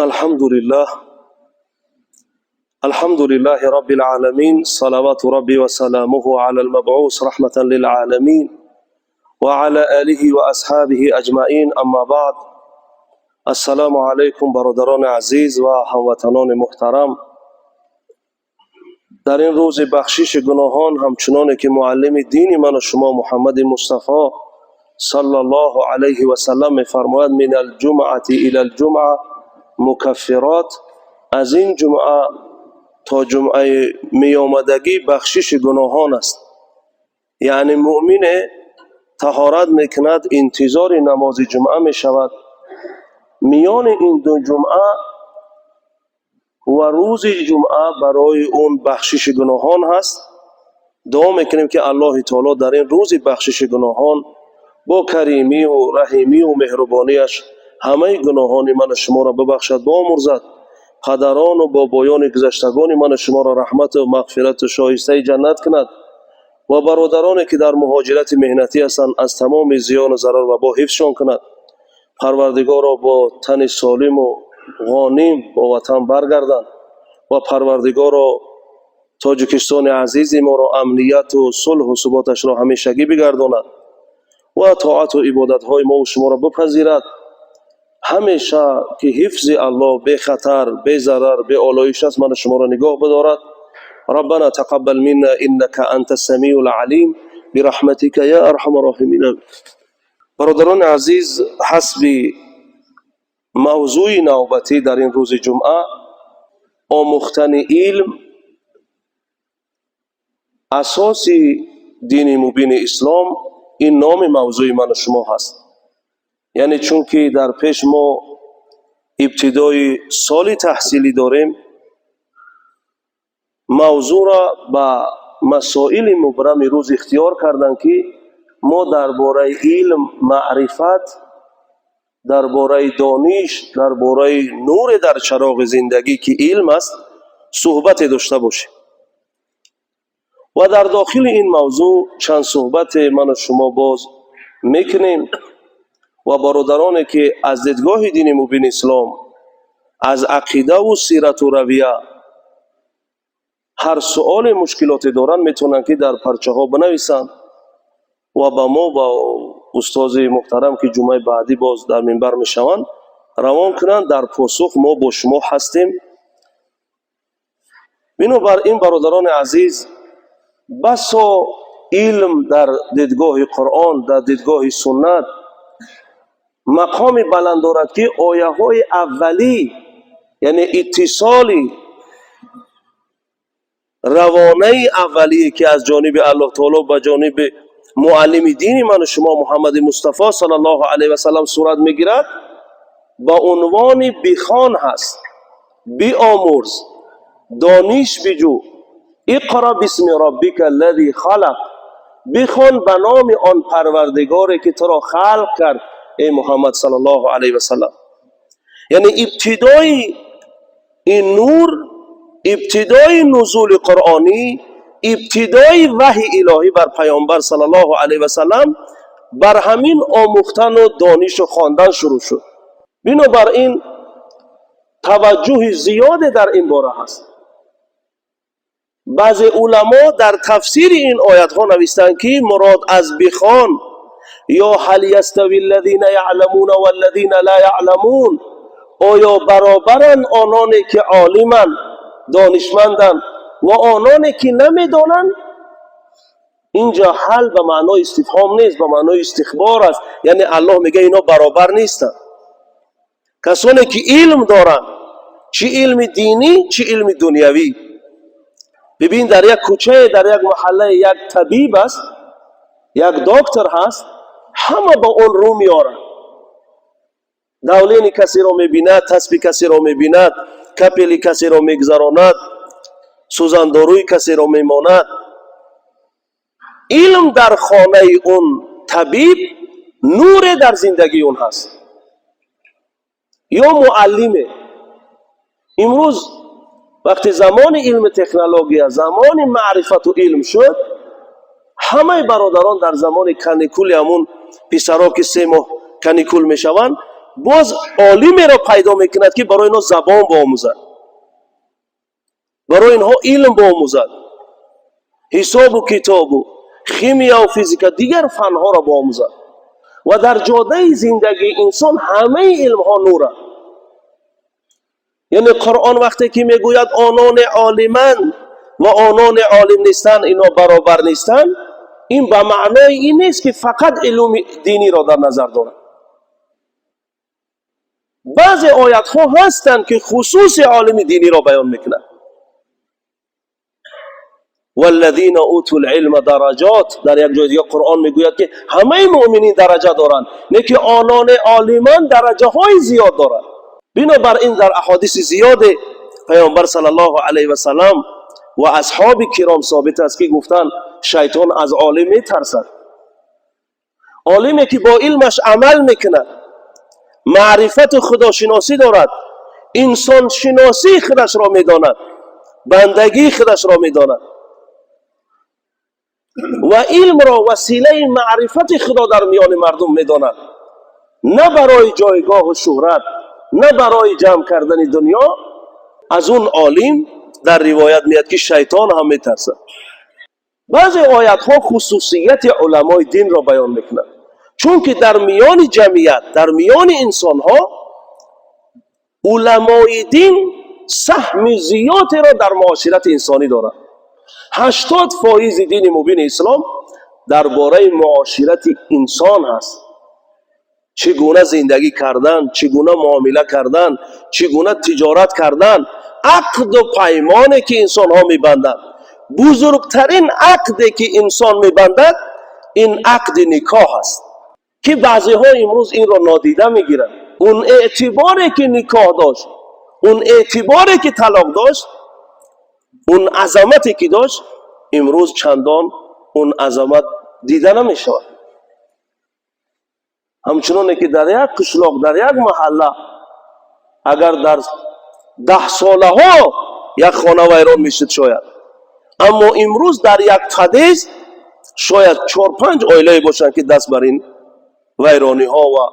الحمد لله، الحمد لله رب العالمين، صلوات ربي وسلامه على المبعوث رحمة للعالمين وعلى آله وأصحابه أجمعين، أما بعد. السلام عليكم برادران عزیز و هموطنان محترم. در این روز بخشش گناهان، همچنانه که معلم دین من و شما محمد مصطفی صلی الله علیه و سلم میفرماید: من الجمعة إلى الجمعة مکفرات، از این جمعه تا جمعه میامدگی بخشش گناهان است. یعنی مؤمن طهارت میکند، انتظار نماز جمعه میشود. میان این دو جمعه و روز جمعه برای اون بخشش گناهان هست. دعا میکنیم که الله تعالی در این روز بخشش گناهان با کریمی و رحیمی و مهربانیش همه گناهان من و شما را ببخشد، بیامرزد، پدران و بابایان گذشتگان من و شما را رحمت و مغفرت و شایسته جنت کند و برادرانی که در مهاجرت محنتی هستند، از تمام زیان و ضرر و با حفظشان کند. پروردگارا با تن سالم و غانم با وطن برگردند و پروردگارا تاجیکستان عزیز ما را امنیت و صلح و ثباتش را همیشگی بگرداند و طاعت و عبادت های ما و شما را بپذیرد. همیشه که حفظ الله، بی خطر، بی ضرر، بی آلایش است، من شما را نگاه بدارد. ربنا تقبل منا انك انت السميع العليم برحمتك يا ارحم الراحمين. برادران عزیز، حسب موضوع نوبتی در این روز جمعه، آموختن علم اساس دین مبین اسلام، این نام موضوع من و شما هست. یعنی چون که در پیش ما ابتدای سال تحصیلی داریم، موضوع را به مسائل مبرم روز اختیار کردند که ما درباره علم، معرفت، درباره دانش، درباره نور در چراغ زندگی که علم است، صحبت داشته باشیم و در داخل این موضوع چند صحبت من و شما باز میکنیم و برادرانی که از دیدگاه دین مبین اسلام، از عقیده و سیرت و رویه هر سؤال مشکلات دارند، میتونن که در پرچه ها بنویسند و با ما با استاد محترم که جمعه بعدی باز در منبر میشوند روان کنند. در پاسخ ما با شما هستیم. بنابر این برادران عزیز، بسا علم در دیدگاه قرآن، در دیدگاه سنت مقام بلند دارد که آیه های اولی، یعنی اتصالی روانه اولیه که از جانب الله تعالی به جانب معلم دین من و شما محمد مصطفی صلی الله علیه و سلم صورت میگیرد، با عنوان بخوان هست، بیامرز، دانش بجو. اقرا باسم ربک الذی خلق، بخوان به نام آن پروردگاری که تو را خلق کرد، ای محمد صلی الله علیه و سلم. یعنی ابتدای این نور، ابتدای نزول قرآنی، ابتدای وحی الهی بر پیامبر صلی الله علیه و سلم بر همین آموختن و دانش و خواندن شروع شد. بنابراین توجه زیاد در این باره هست. بعضی علما در تفسیر این آیت ها نوشتند که مراد از بخوان یا هل یستوی الذین یعلمون والذین لا یعلمون، آیا برابرند آنانی که عالمند، دانشمندند و آنانی که نمیدانند؟ اینجا هل به معنای استفهام نیست، به معنای استخبار است. یعنی الله میگه اینا برابر نیستند. کسانی که علم دارند، چی علم دینی، چی علم دنیوی. ببین، در یک کوچه، در یک محله یک طبیب است، یک دکتر هست، همه با اون رو میارن. давление کسی را میبیند، تسبی کسی را میبیند، капели کسی را میگذراند، سوزنداروی کسی را میماند. علم در خانه اون طبیب نور در زندگی اون هست. یا معلمه. امروز وقتی زمان علم تکنولوژی، زمان معرفت و علم شد، همه برادران در زمان каникул، همون پسرا که 3 ماه каникул میشوند، Боз олимеро пайдо мекунад, ки барои инҳо забон боомӯзад, барои инҳо илм боомӯзад, ҳисобу китобу химияву физика, дигар фанҳоро боомӯзад. Ва дар ҷодаи зиндагии инсон ҳамаи илмҳо нуранд. Яъне Қуръон вақте ки мегӯяд, ононе олиманд ва ононе олим нестанд, инҳо баробар нестанд, ин ба маънои ин нест, ки фақат илуми диниро дар назар дорад. Баъзе оятҳо ҳастанд, ки хусуси олими диниро баён мекунанд. والذین اوتوا العلم درجات. Дар як ҷои дигар Қуръон мегӯяд, ки ҳамаи муъминин дараҷа доранд, не ки ононе олимон дараҷаҳои зиёд доранд. Бинобар ин дар аҳодиси зиёде Паёмбар саллаллоҳу алайҳи васалам ва асҳоби киром собит аст, ки гуфтанд, шайтон аз олим метарсад. Олиме ки бо илмаш амал мекунад, маърифату худошиносӣ дорад, инсоншиносии худашро медонад, бандагии худашро медонад ва илмро василаи маърифати Худо дар миёни мардум медонад, на барои ҷойгоҳу шӯҳрат, на барои ҷамъ кардани дунё, аз он олим дар ривоят меяд, ки шайтон ҳам метарсад. Баъзе оятҳо хусусияти уламои динро баён мекунанд, чунки дар миёни ҷамъият, дар миёни инсонҳо уламои дин саҳми зиёдеро дар муоширати инсонӣ доранд. 80 фоизи дини мубини ислом дар бораи муоширати инсон ҳаст: чӣ гуна зиндагӣ кардан, чӣ гуна муомила кардан, чӣ гуна тиҷорат кардан, ақду паймоне ки инсонҳо мебанданд. Бузургтарин ақде ки инсон мебандад, ин ақди никоҳ аст, ки баъзеҳо имрӯз инро нодида мегиранд. Он эътиборе ки никоҳ дошт, он эътиборе ки талоқ дошт, он азамате ки дошт, имрӯз чандон он азамат дида намешавад. Ҳамчуноне ки дар як қишлоқ, дар як маҳалла агар дар 10 солаҳо як хона вайрон мешуд шояд, аммо имрӯз дар як подъезд шояд чор панҷ оилае бошанд, ки даст бар ин вайрониҳо ва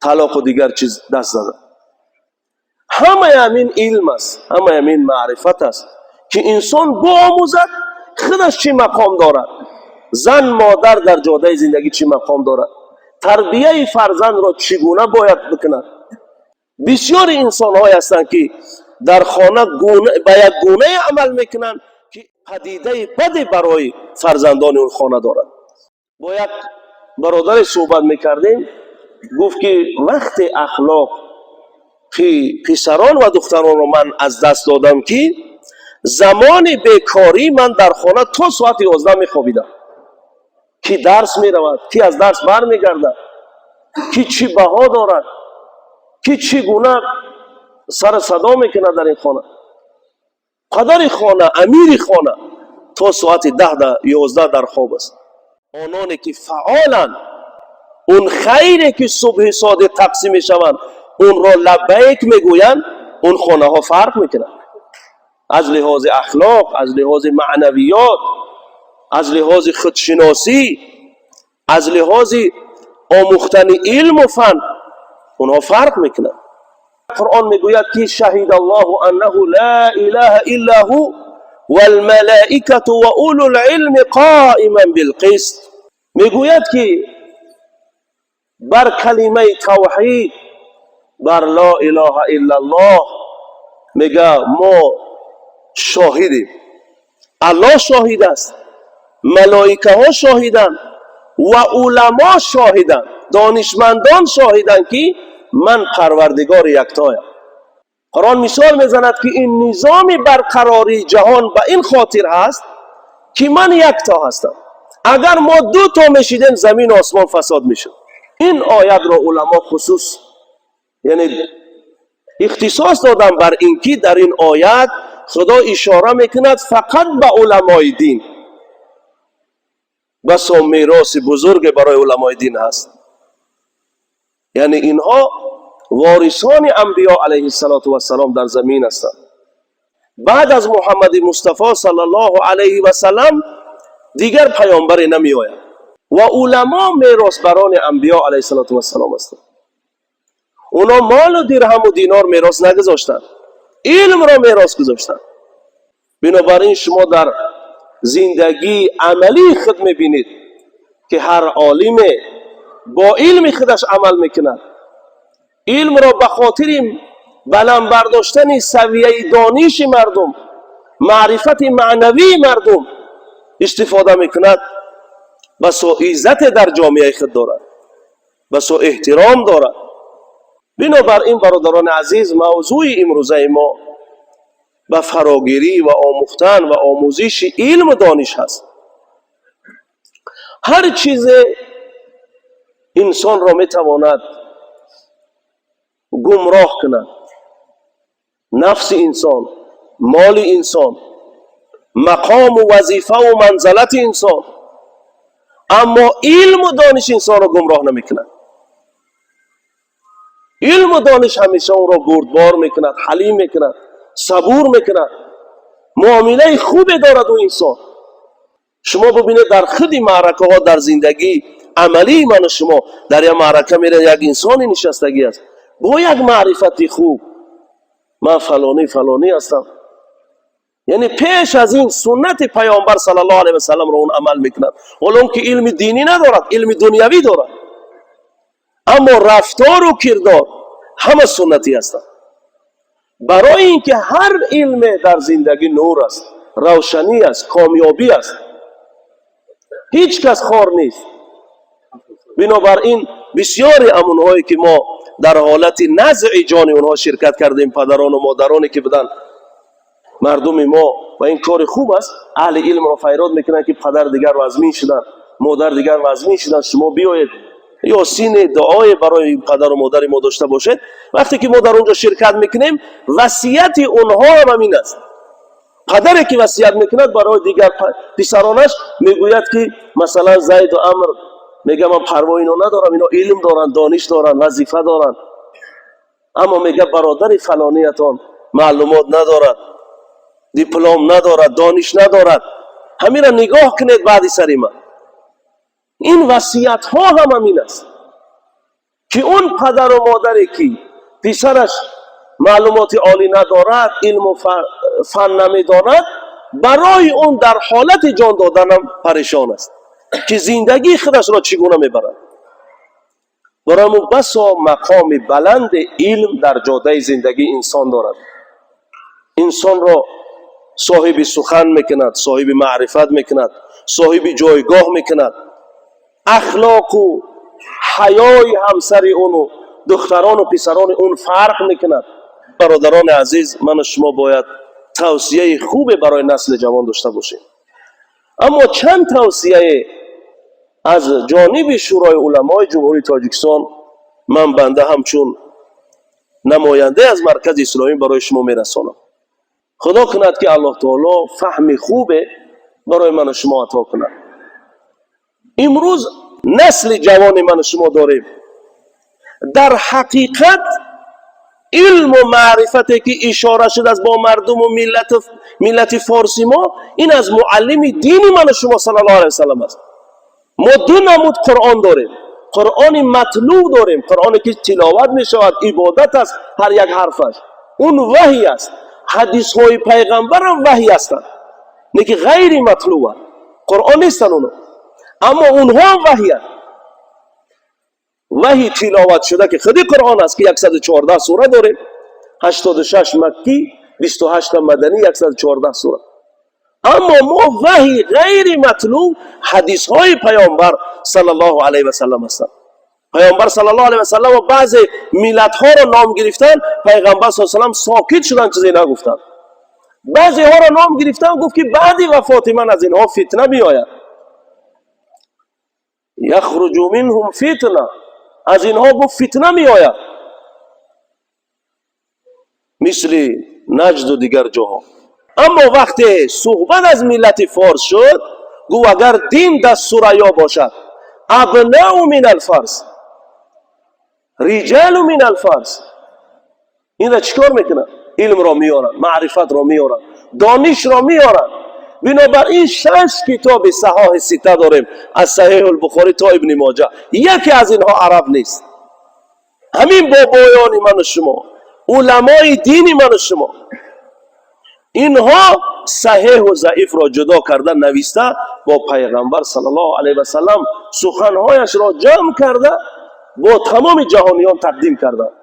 талоқу дигар чиз даст заданд. Ҳамаи ҳамин илм аст, ҳамаи ҳамин маърифат аст, ки инсон боомӯзад худаш чӣ мақом дорад, зан, модар дар ҷодаи зиндагӣ чӣ мақом дорад, тарбияи фарзандро чӣ гуна бояд бикунад. Бисёри инсонҳое ҳастанд, ки дар хона ба як гунае амал мекунанд, ки падидаи баде барои фарзандони он хона дорад. Бо як бародаре суҳбат мекардем, гуфт, ки вақте ахлоқи писарон ва духтаронро ман аз даст додам, ки замони бекорӣ ман дар хона то соати 11 мехобидам, ки дарс меравад, ки аз дарс бармегардад, ки чӣ баҳо дорад, ки чӣ гуна сар садо мекунад дар ин хона. Падари хона, амири хона то соати 10, 11 дар хоб аст. Ононе ки фаъоланд, он хайре ки субҳи содиқ тақсим мешаванд, онро лаббайк мегӯянд, он хонаҳо фарқ мекунанд аз лиҳози ахлоқ, аз лиҳози маънавиёт, аз лиҳози худшиносӣ, аз лиҳози омӯхтани илму фан, онҳо фарқ мекунанд. Қуръон мегӯяд, ки شهد الله أنه لا إله إلا هو والملائكة وأولو العلم قائما بالقسط. Мегӯяд, ки бар калимаи тавҳид, бар لا إله إلا الله мега мо шоҳидем, Аллоҳ шоҳид аст, малоикаҳо шоҳиданд ва уламо шоҳиданд, донишмандон шоҳиданд, ки ман Парвардигори яктоям. Қуръон мисол мезанад, ки ин низоми барқарории ҷаҳон ба ин хотир ҳаст, ки ман якто ҳастам. Агар мо ду то мешидем, замину осмон фасод мешуд. Ин оятро уламо хусус, яъне ихтисос додам бар ин ки дар ин оят Худо ишора мекунад фақат ба уламои дин. Басо мероси бузурге барои уламои дин ҳаст, яъне инҳо ворисони анбиё алайҳи ссалоту вассалом дар замин ҳастанд. Баъд аз Муҳаммади Мустафо саллаллоҳу алайҳи васалам дигар паёмбаре намеояд ва уламо меросбарони анбиё алайҳи ссалоту вассалом ҳастанд. Оно молу дирҳаму динор мерос нагузоштанд, илмро мерос гузоштанд. Бинобар ин шумо дар зиндагии амалии худ мебинед, ки ҳар олиме бо илми худаш амал мекунад, илмро ба хотири баланд бардоштани савияи дониши мардум, маърифати маънавии мардум истифода мекунад, басо иззате дар ҷомеаи худ дорад, басо эҳтиром дорад. Бинобар ин, бародарони азиз, мавзӯи имрӯзаи мо ба фарогирӣ ва омӯхтан ва омӯзиши илму дониш ҳаст. Ҳар чизе инсонро метавонад гумроҳ кунад: нафси инсон, моли инсон, мақому вазифаву манзалати инсон, аммо илму дониш инсонро гумроҳ намекунад. Илму дониш ҳамеша онро бурдбор мекунад, ҳалим мекунад, сабур мекунад, муомилаи хубе дорад ӯ инсон. Шумо бубинед, дар худи маъракаҳо, дар зиндагии амалии ману шумо, дар як маърака меред, як инсоне нишастагӣ аст бо як маърифати хуб: «Ман фалонӣ фалонӣ ҳастам». Яъне пеш аз ин суннати Паёмбар саллаллоҳу алайҳи васалламро он амал мекунад. Ҳоло он ки илми динӣ надорад, илми дунявӣ дорад, аммо рафтору кирдор ҳама суннатӣ ҳастанд. Барои ин ки ҳар илме дар зиндагӣ нур аст, равшанӣ аст, комёбӣ аст. Ҳеҷ кас хор нест. Бинобар ин бисёри амунҳое ки мо дар ҳолати назъи ҷони онҳо ширкат кардем, падарону модароне ки буданд, мардуми мо, ва ин кори хуб аст, аҳли илмро фарёд мекунанд, ки падар дигар вазмин шуданд, модар дигар вазмин шуданд, шумо биёед, ёсине, дуое барои падару модари мо дошта бошед. Вақте ки мо дар он ҷо ширкат мекунем, васияти онҳо ҳам ҳамин аст. Падаре ки васият мекунад барои дигар писаронаш, мегӯяд, ки масалан Зайду Амр, мега: «Ман парво ино надорам, ино илм доранд, дониш доранд, вазифа доранд». Аммо мега: «Бародари фалониятон маълумот надорад, диплом надорад, дониш надорад, ҳамира нигоҳ кунед баъди сари ман». Ин васиятҳо ҳам ҳамин аст, ки он падару модаре ки писараш маълумоти олӣ надорад, илму фан намедонад, барои он дар ҳолати ҷон доданам парешон аст, ки зиндагии худашро чӣ гуна мебарад. Барои мо басо мақоми баланди илм дар ҷодаи зиндагии инсон дорад. Инсонро соҳиби сухан мекунад, соҳиби маърифат мекунад, соҳиби ҷойгоҳ мекунад. Ахлоқу ҳаёи ҳамсари уну духтарону писарони он фарқ мекунад. Бародарони азиз, ману шумо бояд тавсияи хубе барои насли ҷавон дошта бошем. Аммо чанд тавсияе аз ҷониби Шӯрои уламои Ҷумҳурии Тоҷикистон ман банда ҳамчун намоянде аз Маркази Исломӣ барои шумо мерасонам. Худо кунад, ки Аллоҳ таоло фаҳми хубе барои ману шумо ато кунад. Имрӯз насли ҷавони ману шумо дорем. Дар ҳақиқат илму маърифате ки ишора шудааст бо мардуму миллати форси мо, ин аз муаллими дини ману шумо саллаллоҳу алайҳи васаллам аст. Мо ду намуд Қуръон дорем: Қуръони матлуб дорем, Қуръоне ки тиловат мешавад, ибодат аст, ҳар як ҳарфаш он ваҳй аст. Ҳадисҳои пайғамбарам ваҳй ҳастанд, не ки ғайри матлубанд, Қуръон нестанд оно, аммо онҳоам ваҳйанд. Ваҳи тиловат шуда, ки худи Қуръон аст, ки 114 сура дорем, 86 маккӣ, 28 маданӣ, 114 сура. Аммо мо ваҳи ғайри матлуб, ҳадисҳои Паёмбар саллаллоҳу алайҳи васаллам ҳастанд. Паёмбар саллаллоҳу алайҳи васаллам баъзе миллатҳоро ном гирифтанд, Пайғамбар с салам сокит шуданд, чизе нагуфтанд. Баъзеҳоро ном гирифтанд, гуфт, ки баъди вафоти ман аз инҳо фитна биёяд, يخرج منهم فتنة, аз инҳо, гуфт, фитна меояд, мисли Наҷду дигар ҷоҳо. Аммо вақте суҳбат аз миллати форс шуд, гуфт: «Агар дин дар Сурайё бошад, أبناء من الفارس، رجال من الفارس». Инра чӣ кор мекунад? Илмро меоранд, маърифатро меоранд, донишро меоранд. Бинобар ин шаш китоби Саҳоҳи Сита дорем, аз Саҳеҳу Бухорӣ то Ибни Моҷа, яке аз инҳо араб нест. Ҳамин бобоёни ману шумо, уламои дини ману шумо, инҳо саҳеҳу заифро ҷудо карда, нависта, бо Пайғамбар саллаллоҳу алайҳи васаллам суханҳояшро ҷамъ карда, бо тамоми ҷаҳониён тақдим карданд.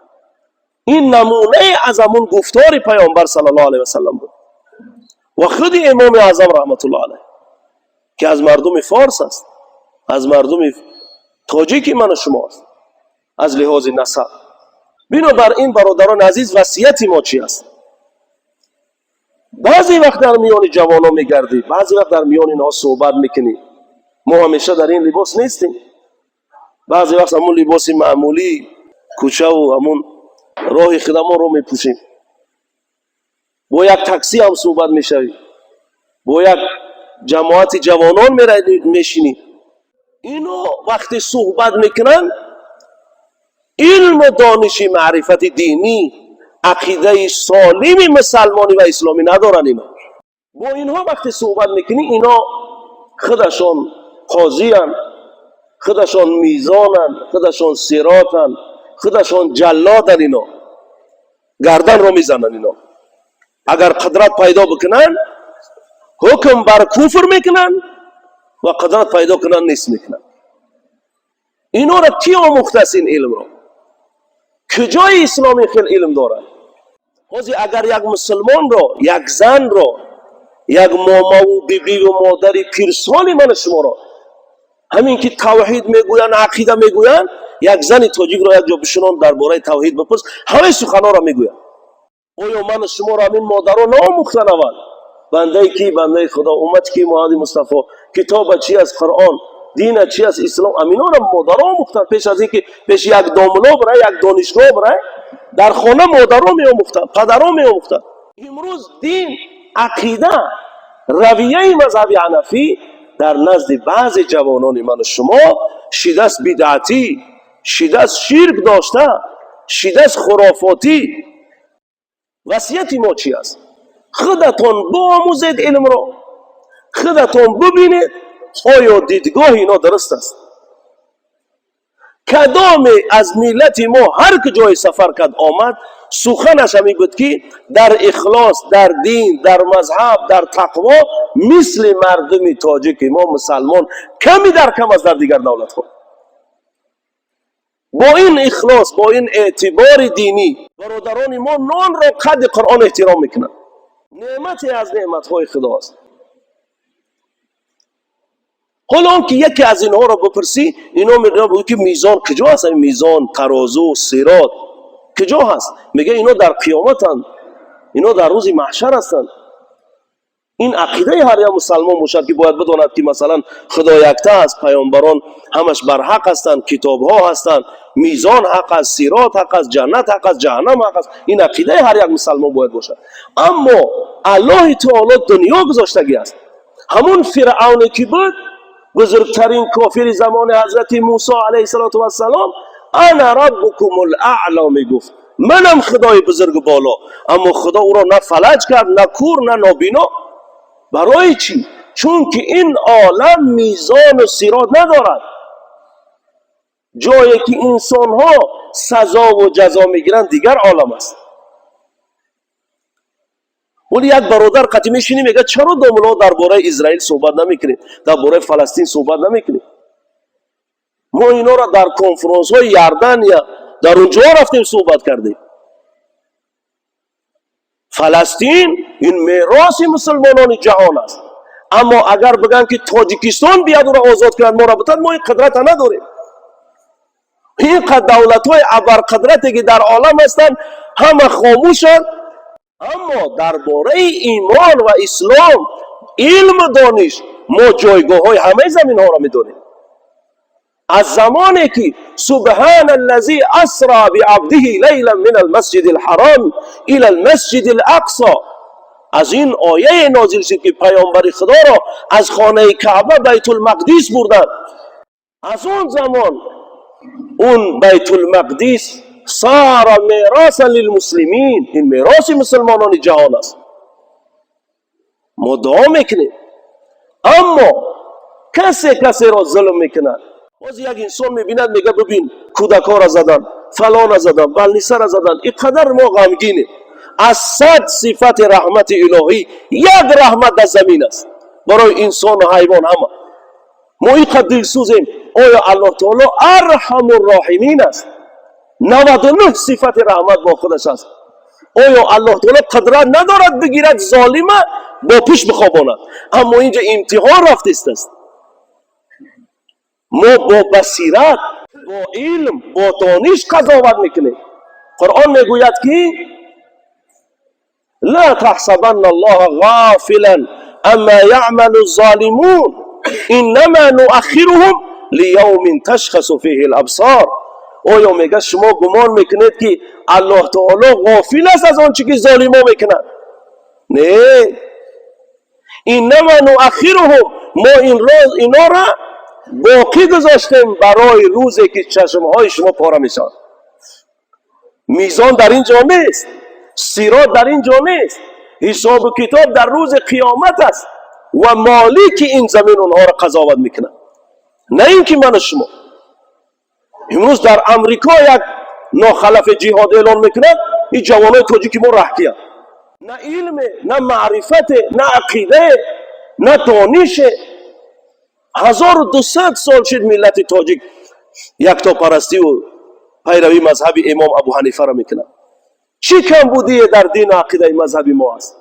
Ин намунае аз ҳамун гуфтори Пайғамбар саллаллоҳу алайҳи васаллам буд. Ва худи Имоми Аъзам раҳматуллоҳ алайҳ, ки аз мардуми форс аст, аз мардуми тоҷики ману шумо аст аз лиҳози насаб. Бинобар ин, бародарони азиз, васияти мо чӣ аст? Баъзе вақт дар миёни ҷавонон мегардӣ, баъзе вақт дар миёни инҳо суҳбат мекунӣ. Мо ҳамеша дар ин либос нестем. Баъзе вақт ҳамун либоси маъмулӣ, кӯчаву ҳамун роҳи хидамонро мепӯшем. Бо як таксӣ ҳам суҳбат мешавӣ, бо як ҷамоати ҷавонон мешинӣ. Ино вақте суҳбат мекунанд, илму дониши маърифати динӣ, ақидаи солими мусалмонӣ ва исломӣ надоранд. Ино бо инҳо вақте суҳбат мекунӣ, ино худашон қозиянд, худашон мизонанд, худашон сиротанд, худашон ҷаллоданд. Ино гарданро мезананд. Ино агар қудрат пайдо бикунанд, ҳукм бар куфр мекунанд ва қудрат пайдо кунанд, нест мекунанд. Инора кӣ омӯхтааст ин илмро? Куҷои ислом ин хел илм дорад? Ҳозир агар як мусулмонро, як занро, як момаву бибиву модари пирсоли ману шуморо, ҳамин ки тавҳид мегӯянд, ақида мегӯянд, як зани тоҷикро як ҷо бишинон, дар бораи тавҳид бипурс, ҳамаи суханҳоро мегӯянд. Оё ману шуморо ҳамин модаро наомӯхтан аввал? Бандаи ки? Бандаи Худо. Уммати ки? Муҳаммади Мустафо. Китоба чи аст? Қуръон. Дина чи аст? Ислом. Аминора модаро омӯхтан. Пеш аз ин ки пеши як домуло бирай, як донишгоҳ бирай, дар хона модаро меомӯхтанд, падаро меомӯхтанд. Имрӯз дин, ақида, равияи мазҳаби ҳанафӣ дар назди баъзе ҷавонони ману шумо шидаст бидъатӣ, шидаст ширк дошта, шидаст хурофотӣ. Васияти мо чӣ аст? Худатон биомӯзед илмро, худатон бибинед, оё дидгоҳи ино дуруст аст. Кадоме аз миллати мо ҳар куҷое сафар кард, омад, суханаш ҳамин буд, ки дар ихлос, дар дин, дар мазҳаб, дар тақво мисли мардуми тоҷики мо мусалмон ками дар кам аст дар дигар давлатҳо. Бо ин ихлос, бо ин эътибори динӣ, бародарони мо нонро қадри Қуръон эҳтиром мекунанд. Неъмате аз неъматҳои Худо аст. Ҳоло он ки яке аз инҳоро бипурсӣ, ино мегӯянд, ки мизон куҷо аст? Ҳамин мизон, тарозу, сирот куҷо ҳаст? Мегӯяд, ино дар қиёматанд, ино дар рӯзи маҳшар ҳастанд. Ин ақидаи ҳар як мусалмон бошад, ки бояд бидонад, ки масалан, Худо якта аст, паёмбарон ҳамаш барҳақ ҳастанд, китобҳо ҳастанд, мизон ҳақ аст, сирот ҳақ аст, ҷаннат ҳақ аст, ҷаҳаннам ҳақ аст. Ин ақидаи ҳар як мусалмон бояд бошад. Аммо Аллоҳи таоло дунё гузоштагӣ аст. Ҳамун Фиръавне ки буд бузургтарин кофири замони ҳазрати Мусо алайҳиссалоту вассалом, ана раббукумул аъло мегуфт, манам Худои бузургу боло. Аммо Худо ӯро на фалаҷ кард, на кур, на нобино. Барои чӣ? Чунки ин олам мизону сирот надорад. Ҷое ки инсонҳо сазову ҷазо мегиранд, дигар олам аст. Вале як бародар қатӣ мешинӣ, мегӯяд, чаро, домулло, дар бораи Израил суҳбат намекунем, дар бораи Фаластин суҳбат намекунем? Мо инора дар конфронсҳои Иордания, дар он ҷо рафтем, суҳбат кардем. Фаластин ин мероси мусулмонони ҷаҳон аст. Аммо агар бигӯям, ки Тоҷикистон биёд, ӯро озод кунад, моро бутад, мо ин қудрата надорем. Ин қад давлатҳои абарқудрате ки дар олам ҳастанд, ҳама хомӯшанд. Аммо дар бораи имон ва ислом, илму дониш мо ҷойгоҳҳои ҳамаи заминҳоро медонем. Аз замоне ки субҳана аллази асра биабдиҳи лайлан мин алмасҷиди алҳаром ила алмасҷиди алақсо, аз ин ояе нозил шуд, ки паёмбари Худоро аз хонаи Каъба Байтулмақдис бурданд, аз он замон он Байтулмақдис сара меросан лилмуслимин. Ин мероси мусулмонони ҷаҳон аст. Мо дуо мекунем, аммо касе касеро зулм мекунад. Боз як инсон мебинад, мега: «Бибин, кӯдакҳоро задан, фалона задан, балнисара задан, ин қадар мо ғамгинем». Аз 100 сифати раҳмати илоҳӣ як раҳмат дар замин аст барои инсону ҳайвон ҳама. Мо ин қадр дилсӯзем. Оё Аллоҳ таоло арҳаму роҳимин аст, 99 сифати раҳмат бо худаш аст. Оё Аллоҳ таоло қудрат надорад, бигирад золима, бо пушт бихобонад? Аммо инҷа имтиҳон рафтистааст. Мо бо басират, бо илм, бо дониш қазоват мекунем. Қуръон мегӯяд, ки لا تحسبن الله غافلا عما يعمل الظالمون إنما نؤخرهم ليوم تشخص فيه الأبصار. Оё, мега, шумо гумон мекунед, ки Аллоҳ таоло ғофил аст аз он чи ки золимо мекунанд? Не, إنما نؤخرهم, мо ин роз инора боқӣ гузоштем барои рӯзе, ки чашмҳои шумо пора мешавад. Мизон дар ин ҷо нест, сирот дар ин ҷо нест, ҳисобу китоб дар рӯзи қиёмат аст ва молики ин замин онҳоро қазоват мекунад, на ин ки ману шумо. Имрӯз дар Амрико як нохалафи ҷиҳод эълон мекунад, ин ҷавонои тоҷики мо раҳкиянд. На илме, на маърифате, на ақидае, на донише. 1200 сол шуд, миллати тоҷик яктопарастиву пайравии мазҳаби имом Абу Ҳанифаро мекунад. Чӣ камбудие дар дину ақидаи мазҳаби мо аст?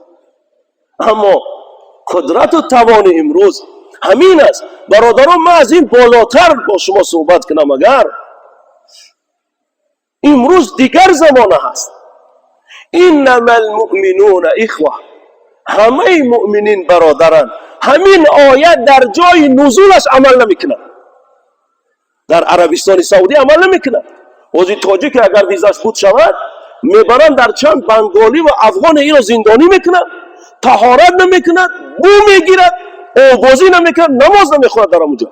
Аммо қудрату тавони имрӯз ҳамин аст. Бародарон, ман аз ин болотар бо шумо суҳбат кунам, агар имрӯз дигар замона ҳаст. إنما المؤمنون إخوة, ҳамаи муъминин бародаранд. Ҳамин оят дар ҷои нузулаш амал намекунад, дар Арабистони Саудӣ амал намекунад. Ҳозир тоҷике агар визаш буд шавад, мебаранд, дар чанд банголӣ ва афғоне иро зиндонӣ мекунад, таҳорат намекунад, бӯ мегирад, обозӣ намекунад, намоз намехонад дар ҳамуҷо.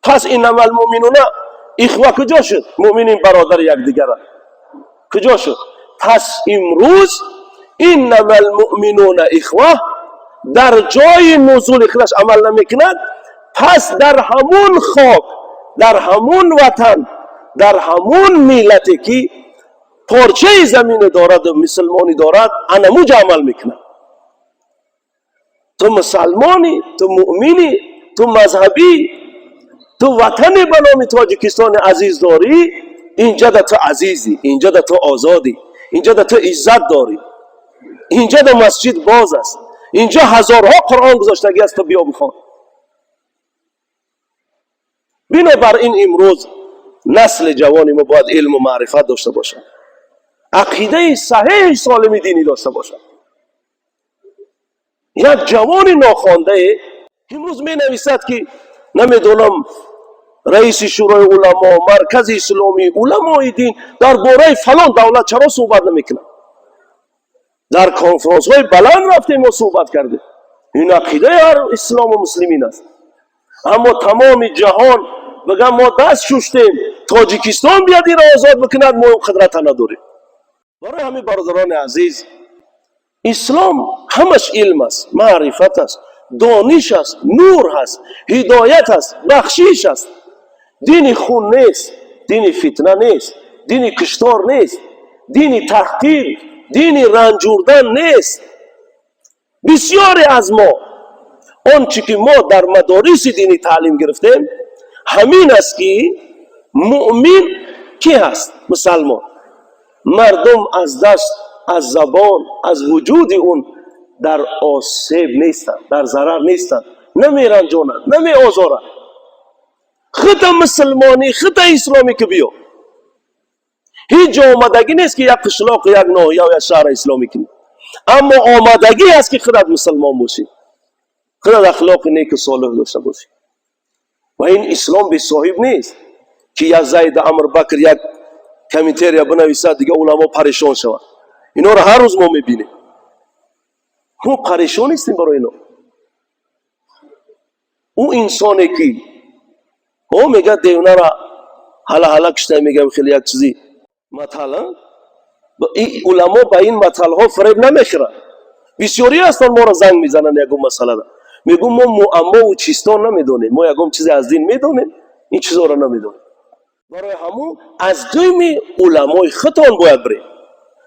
Пас إنما المؤمنون إخوة куҷо шуд? Муъминин бародари якдигаранд куҷо шуд? Пас имрӯз إنما المؤمنون إخوة дар ҷои нузули худаш амал намекунад. Пас дар ҳамун хок, дар ҳамун ватан, дар ҳамун миллате, ки порчаи замине дораду мусулмонӣ дорад, анамуҷа амал мекунад. Ту мусалмонӣ, ту муъминӣ, ту мазҳабӣ, ту ватане ба номи Тоҷикистони азиз дорӣ. Инҷада ту азизӣ, инҷада ту озодӣ, инҷада ту иззат дорӣ, инҷада масҷид боз аст, инҷо ҳазорҳо Қуръон гузоштагӣ аст, ту биё бихон. Бинобар ин имрӯз насли ҷавони мо бояд илму маърифат дошта бошад, ақидаи саҳеҳи солими динӣ дошта бошад. Як ҷавони нохондае имрӯз менависад, ки намедонам, раиси Шӯрои уламо, Маркази исломӣ, уламои дин дар бораи фалон давлат чаро суҳбат намекунад? Дар конфронсҳои баланд рафтем, мо суҳбат кардем. Ин ақидаи ҳар ислому муслимин аст. Аммо тамоми ҷаҳон бигам, мо даст шуштем, Тоҷикистон бияд, инро озод бикунад, мо қудрата надорем. Барои ҳамин, бародарони азиз, ислом ҳамаш илм аст, маърифат аст, дониш аст, нур ҳаст, ҳидоят аст, бахшиш аст. Дини хун нест, дини фитна нест, дини куштор нест, дини таҳқир, дини ранҷурдан нест. Бисёре аз мо, он чӣ ки мо дар мадориси динӣ таълим гирифтем, ҳамин аст, ки муъмин кӣ ҳаст? Мусалмон. Мардум аз даст, аз забон, аз вуҷуди он дар осеб нестанд, дар зарар нестанд, намеранҷонанд, намеозоранд. Хита мусулмонӣ, хита исломӣ ки биё, ҳеҷ ҷо омадагӣ нест, ки як қишлоқу як ноҳия, як шаҳра исломӣ кунӣ. Аммо омадагӣ аст, ки худат мусулмон бошӣ, худат ахлоқи неку солиҳ дошта бошӣ. Ва ин ислом бесоҳиб нест, ки як Зайд Амр Бакр як комментария бинависад, дига уламо парешон шавад. Инҳоро ҳар рӯз мо мебинем, мо парешон нестем барои ино. Ӯ инсоне, ки ӯ мегӯяд, девнара ҳала ҳала кушта, мегӯям, хеле як чизи матал. Уламо ба ин маталҳо фиреб намехӯранд. Бисёрӣ ҳастанд, моро занг мезананд, ягон масъалада. Мегӯм, мо муаммову чистон намедонем, мо ягон чизе аз дин медонем. Ин чизоро намедонем. Барои ҳамун аз думи уламои худтон бояд бирем,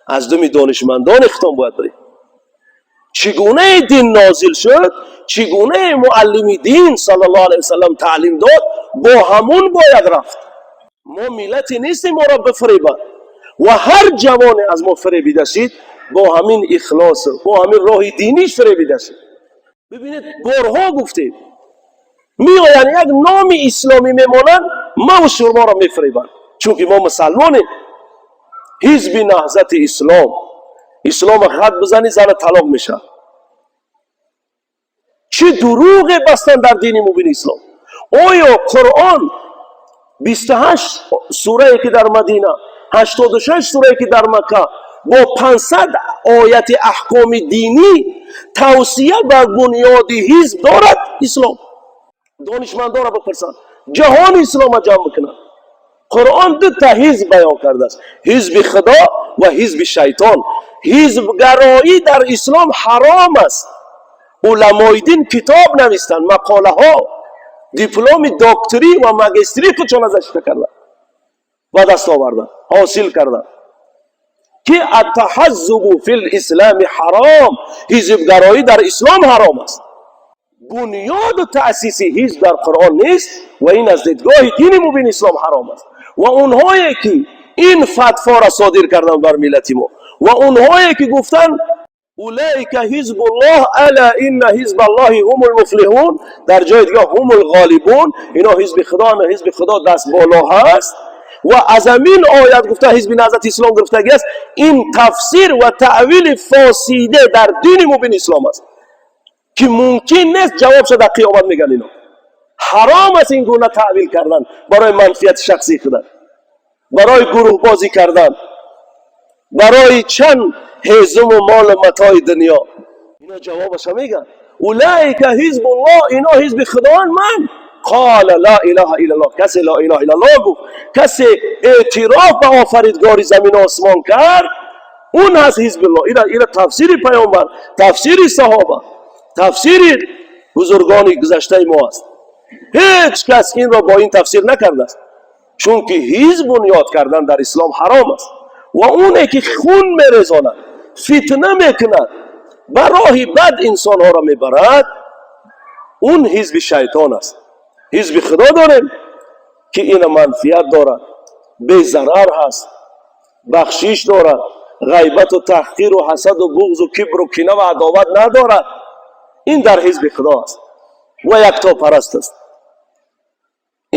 аз думи донишмандони худтон бояд бирем. Чӣ гунае дин нозил шуд, чӣ гунае муаллими дин саллаллоҳу алайҳи васаллам таълим дод, бо ҳамун бояд рафт. Мо миллате нестем, моро бифиребанд. Ва ҳар ҷавоне аз мо фиребида шид, бо ҳамин ихлос, бо ҳамин роҳи диниш фиребида шид. Бибинед, борҳо гуфтем, меоянд, як номи исломӣ мемонанд, маву шуморо мефиребанд, чунки мо мусалмонем. Ҳизби Наҳзати Ислом, ислома хат бизанӣ, зана талоқ мешавад. Чӣ дурӯғе бастанд дар дини мубини ислом! Оё Қуръон, 28 сурае ки дар Мадина, 86 сурае ки дар Макка, бо 500 ояти аҳкоми динӣ тавсия бар бунёди ҳизб дорад ислом? Донишмандонро бипурсанд, ҷаҳони ислома ҷамъ бикунанд. Қуръон дута ҳизб баён кардааст: ҳизби Худо ва ҳизби шайтон. Ҳизбгароӣ дар ислом ҳаром аст. Уламои дин китоб навистанд, мақолаҳо, дипломи докторӣ ва магистрӣ худшон защита карданд, ба даст оварданд, ҳосил карданд, ки التحزب في الإسلام حرام, ҳизбгароӣ дар ислом ҳаром аст. Бунёду таъсиси ҳизб дар Қуръон нест ва ин аз дидгоҳи дини мубини ислом ҳаром аст. Ва онҳое ки ин фатвора содир карданд бар миллати мо, ва онҳое ки гуфтанд أولئك حزب الله ألا إن حزب الله هم المفلحون, дар ҷои дигар هم الغالبون, ино ҳизби Худо, ҳизби Худо даст боло ҳаст, ва аз ҳамин оят гуфта ҳизби Наҳзати Ислом гирифтагӣ аст, ин тафсир ва таъвили фосиде дар дини мубини ислом аст, ки мумкин нест. Ҷавобша дар қиёмат мегӯянд. Ино ҳаром аст, ин гуна таъвил кардан барои манфиати шахсии худа, барои гурӯҳбозӣ кардан, барои чанд ҳезуму молу матои дунё. Ино ҷавобаша мегӯянд: أولئك حزب الله, ино ҳизби Худоанд. من قال لا إله إلا الله, касе لا إله إلا الله гуфт, касе эътироф ба офаридгори замину осмон кард, он ҳаст ҳизбуллоҳ. Ина тафсири паёмбар, тафсири саҳоба, тафсири бузургони гузаштаи мо аст. Ҳеҷ кас инро бо ин тафсир накардааст, чунки ҳизб бунёд кардан дар ислом ҳаром аст. Ва оне ки хун мерезонад, фитна мекунад, ба роҳи бад инсонҳоро мебарад, он ҳизби шайтон аст. Ҳизби Худо дорем, ки ина манфиат дорад, безарар ҳаст, бахшиш дорад, ғайбату таҳқиру ҳасаду буғзу кибру кина ва адоват надорад. Ин дар ҳизби Худо аст ва яктопараст аст.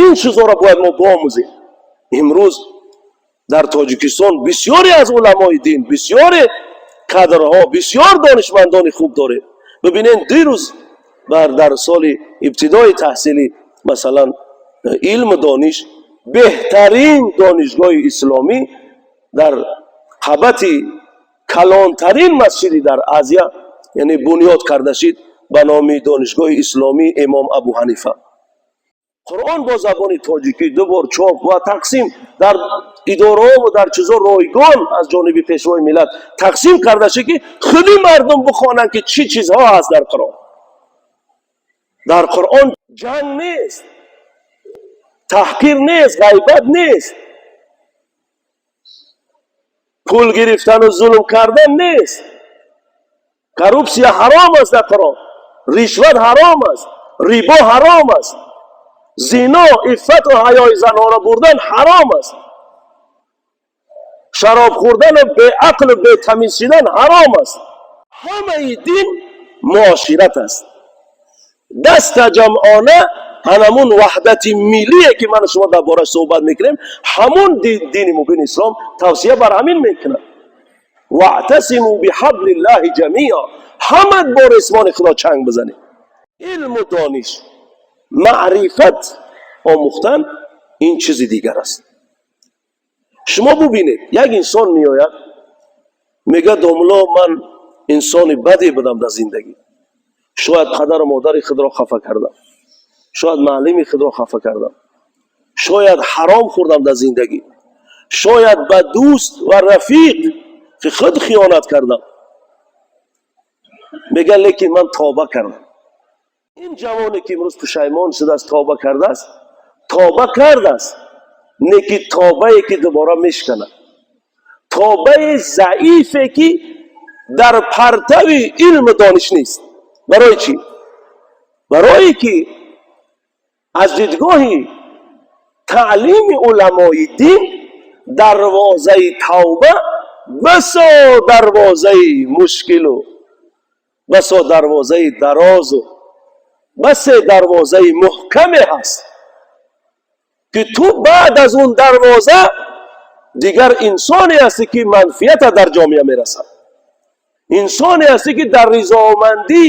Ин чизҳоро бояд мо биомӯзем. Имрӯз дар Тоҷикистон бисёре аз уламои дин, бисёре кадрҳо, бисёр донишмандони хуб дорем. Бибинед, дирӯз бар дар соли ибтидои таҳсили, масалан, илму дониш, беҳтарин донишгоҳи исломӣ дар қабати калонтарин масҷиди дар Азия, яъне, бунёд карда шид ба номи Донишгоҳи исломии Имом Абу Ҳанифа. Қуръон бо забони тоҷикӣ ду бор чоп ва тақсим дар идораҳо ва дар чизо ройгон аз ҷониби пешвои миллат тақсим карда шид, ки худи мардум бихонанд, ки чӣ чизҳо ҳаст дар Қуръон. Дар Қуръон ҷанг нест, таҳқир нест, ғайбат нест, пул гирифтану зулм кардан нест. Коррупсия ҳаром аст дар Қуръон, ришват ҳаром аст, рибо ҳаром аст, зино, иффату ҳаёи занҳоро бурдан ҳаром аст, шароб хӯрдану беақлу бетамиз шидан ҳаром аст. Ҳамаи дин муошират аст, даста ҷамъона. Ҳанамун ваҳдати миллие, ки ману шумо дар бораш суҳбат мекунем, ҳамун дини мубини ислом тавсия бар ҳамин мекунад: واعتصموا بحبل الله جميعا, ҳамат бо ресмони Худо чанг бизанед. Илму дониш, маърифат омӯхтан ин чизи дигар аст. Шумо бубинед, як инсон меояд, мегӯяд: «Домулло, ман инсони баде будам дар зиндагӣ, шояд падару модари худро хафа кардам, шояд муаллими худро хафа кардам, шояд ҳаром хӯрдам дар зиндагӣ, шояд ба дӯст ва рафиқ худ хиёнат кардам», мегӯяд, «лекин ман тоба кардам». Ин ҷавоне, ки имрӯз пушаймон шудааст, тоба кардааст. Тавба кардааст, не ки тавбае ки дубора мешканад, тавбаи заифе, ки дар партави илму дониш нест. Барои чӣ? Барое ки аз дидгоҳи таълими уламои дин дарвозаи тавба басо дарвозаи мушкилу басо дарвозаи дарозу басе дарвозаи муҳкаме ҳаст, ки ту баъд аз он дарвоза дигар инсоне ҳастӣ, ки манфиата дар ҷомеа мерасад, инсоне ҳастӣ, ки дар ризомандӣ,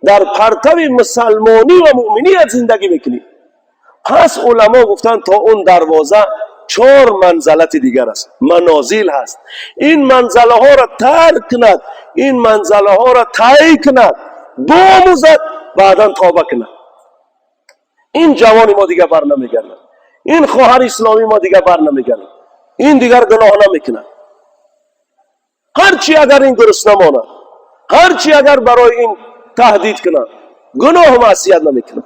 дар партави мусалмонӣ ва муъминият зиндагӣ мекунӣ. Пас уламо гуфтанд, то он дарвоза чор манзалати дигар аст, манозил ҳаст. Ин манзалаҳоро тарк кунад, ин манзалаҳоро тай кунад, биомӯзад, баъдан тавба кунад. Ин ҷавони мо дигар бар намегардад, ин хоҳари исломии мо дигар бар намегардад, ин дигар гуноҳ намекунад. Ҳарчи агар ин гурусна монад, ҳарчи агар барои ин таҳдид кунад, гуноҳу маъсият намекунад.